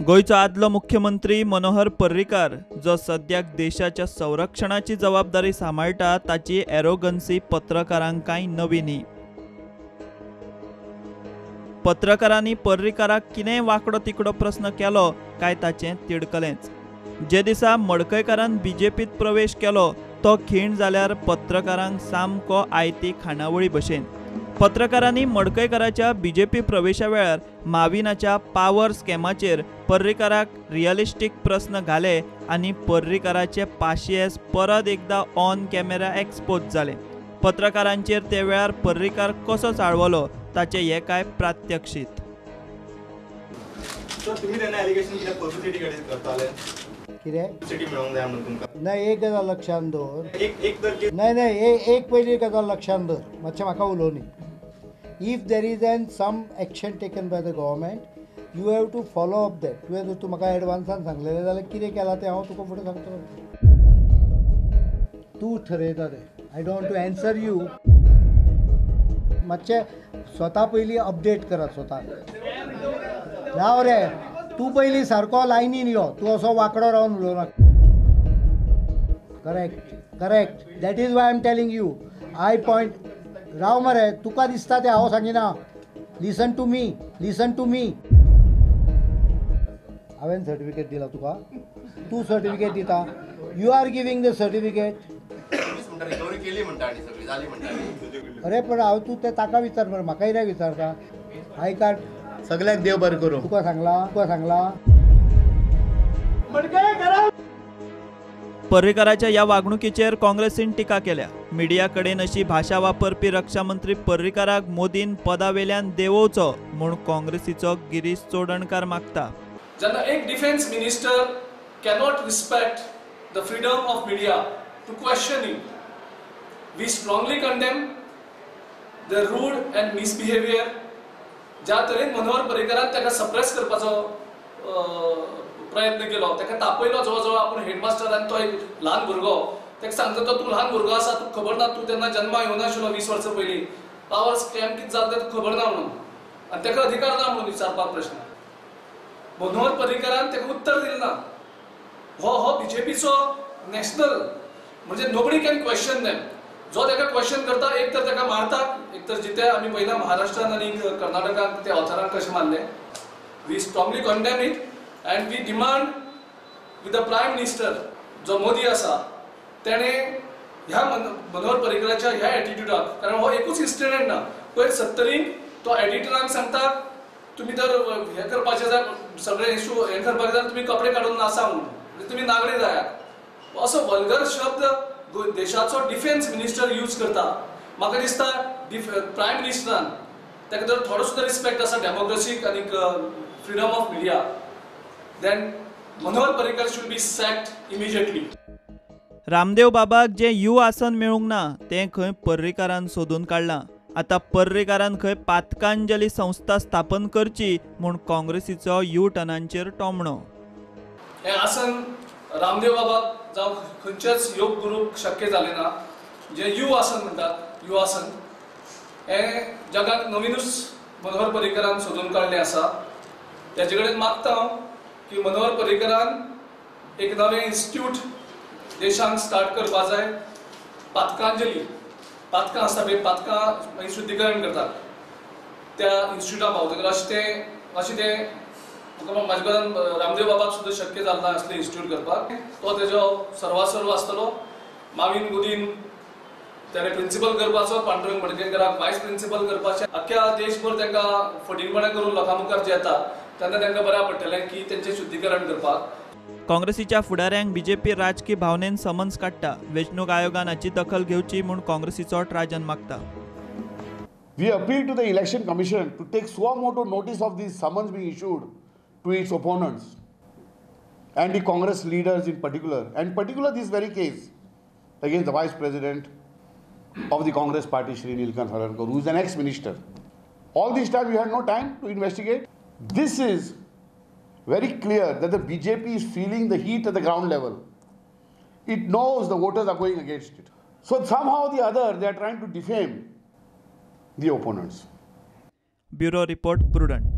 गोंयचो आदलो मुख्यमंत्री मनोहर पर्रीकार जो सद्याक देशाच्या संरक्षणाची जबाबदारी सांबाळटा ताची एरोगन्सी पत्रकारांक कांय नवी न्ही। पत्रकारांनी पर्रीकाराक कितेंय वांकडो तिकडो प्रस्न केलो काय ताचें तिडकलेंच। जे दिसा मडकयकारान बीजेपीत प्रवेश केलो तो खीण जाल्यार पत्रकारांक सामको आयती खाणावळी भशेन। पत्रकारांनी मडकयकाराच्या बीजेपी प्रवेशा वेळार माविनाच्या पावर स्कॅमाचेर पर्रीकाराक रियलिस्टीक प्रस्न घाले आनी पर्रीकाराचे पाशियेस परत एकदा ऑन कॅमेरा एक्सपोज जाले। पत्रकारांचेर ते वेळार पर्रीकार कसो चाळवलो ताचे हे काय प्रात्यक्षीत। कितें नाही, एक गजाल लक्षांत दवर, नाही नाही एक पयली गजाल लक्षांत दवर, मातशें म्हाका उलोवनी। If there is an some action taken by the government you have to follow up that. तुवें जर तूं म्हाका एडवान्सान सांगलेलें जाल्यार कितें केलां तें हांव तुका फुडें सांगतलो। तूं ठरयता तें, I don't to answer you. मातशें स्वता पयलीं अपडेट करात स्वताक। राव रे, तूं पयलीं सारको लायनीन यो, तूं असो वांकडो रावन उलोवं नाका। Correct correct, that is why I am telling you. I point राव मरे, तुका दिसता तें हांव सांगिना। Listen to me, listen to me. हांवें सर्टिफिकेट दिला तुका, तूं सर्टिफिकेट दिता, you are giving the certificate. अरे पण हांव तूं तें ताका विचार मरे, म्हाका कित्याक विचारता? I card सगळ्याक देव बरें करूं। तुका सांगलां, तुका सांगलां। पर्रीकाराच्या ह्या वागणुकीचेर काँग्रेसीन टिका केल्या। मिडिया कडेन अशी भाशा वापरपी रक्षा मंत्री पर्रीकाराक मोदीन पदावेल्यान देंवोवचो म्हूण काँग्रेसीचो गिरीश चोडणकार मागता। जेन्ना एक defence minister cannot respect the freedom of media to question him, we strongly condemn the rude and misbehaviour. ज्या तरेन मनोहर पर्रीकारान ताका सप्रेस करपाचो प्रयत्न केलो, ताका तापयलो जवळ जवळ आपूण हेडमास्टर आनी तो एक ल्हान भुरगो, ताका सांगता तो तूं ल्हान भुरगो आसा, तुका खबर ना, तूं तेन्ना जन्मा येवनाशिल्लो 20 वर्सां पयलीं, पावर स्कॅम कितें जाता तें तुका खबर ना म्हणून, आनी ताका अधिकार ना म्हणून विचारपाक प्रश्न। मनोहर पर्रीकारान ताका उत्तर दिलें ना। हो हो बीजेपीचो नॅशनल म्हणजे नोबडी can question them. जो ताका क्वेश्चन करता एक तर ताका मारता, एक तर जिते आमी पळयला महाराष्ट्रान आनी कर्नाटकान ते ऑथरांक कशें मारले। We strongly condemn it and we demand with the prime minister जो मोदी आसा तेणें ह्या मनोहर पर्रीकराच्या ह्या एटिट्यूडाक, कारण हो एकूच इन्सिडंट ना, पयर 70 तो एडिटरांक सांगता तुमी जर हें करपाचें जाय, सगळे इशू हें करपाक जाय, तुमी कपडे काडून नासा म्हणून, तुमी नागडे जायात, असो वल्गर शब्द देशाचो डिफेन्स मिनिस्टर यूज करता। म्हाका दिसता प्रायम मिनिस्टरान ताका जर थोडो सुद्दां रिस्पेक्ट आसा डेमोक्रेसीक आनी freedom of media, then Manohar Parrikar should be sacked immediately. Ramdev बाबाक जे you आसन मेळूंक ना तें खंय पर्रीकारान सोदून काडलां। आतां पर्रीकारान खंय पातकांजली संस्था स्थापन करची म्हूण काँग्रेसीचो you टर्नांचेर टोमणो। हें आसन रामदेव बाबाक जावं खंयच्याच योग गुरूक शक्य जालें ना। जे you आसन म्हणटात, you आसन हें जगाक नवीनूच मनोहर पर्रीकरान सोदून काडलें आसा। ताजे कडेन मागता हांव की मनोहर पर्रीकरान एक नवें इन्स्टिट्यूट देशांत स्टार्ट करपा जाय, पातकांजली, पातकां आसता पळय, पातकां मागीर शुद्धीकरण करतात त्या इन्स्टिट्यूटा पावतकच, अशें तें म्हाजे कडेन रामदेव बाबाक सुद्दां शक्य जालें ना असलें इन्स्टिट्यूट करपाक। तो तेजो सर्वासर्व आसतलो। माविन गुदीन तेणें प्रिंसिपल करपाचो, पांडुरंग मडकयकाराक वायस प्रिंसिपल करपाचें। अख्ख्या देशभर तांकां फटींगपणां करून लोकां मुखार जे येता तेन्ना तांकां बऱ्याक पडटलें की तेंचें शुद्धीकरण करपाक। काँग्रेसीच्या फुडाऱ्यांक बीजेपी राजकी भावनेन समन्स काडटा। वेंचणूक आयोगान हाची दखल घेवची म्हूण काँग्रेसीचो ट्राजन मागता। We appeal to the Election Commission to take suo motu notice of these summons being issued to its opponents and the Congress leaders in particular, and particular this very case against the Vice President of the Congress Party, Shri Nilkanth Halarnkar, who is an ex-minister. All this time you had no time to investigate. This is very clear that the BJP is feeling the heat at the ground level. It knows the voters are going against it. So somehow or the other, they are trying to defame the opponents. Bureau Report, Prudent.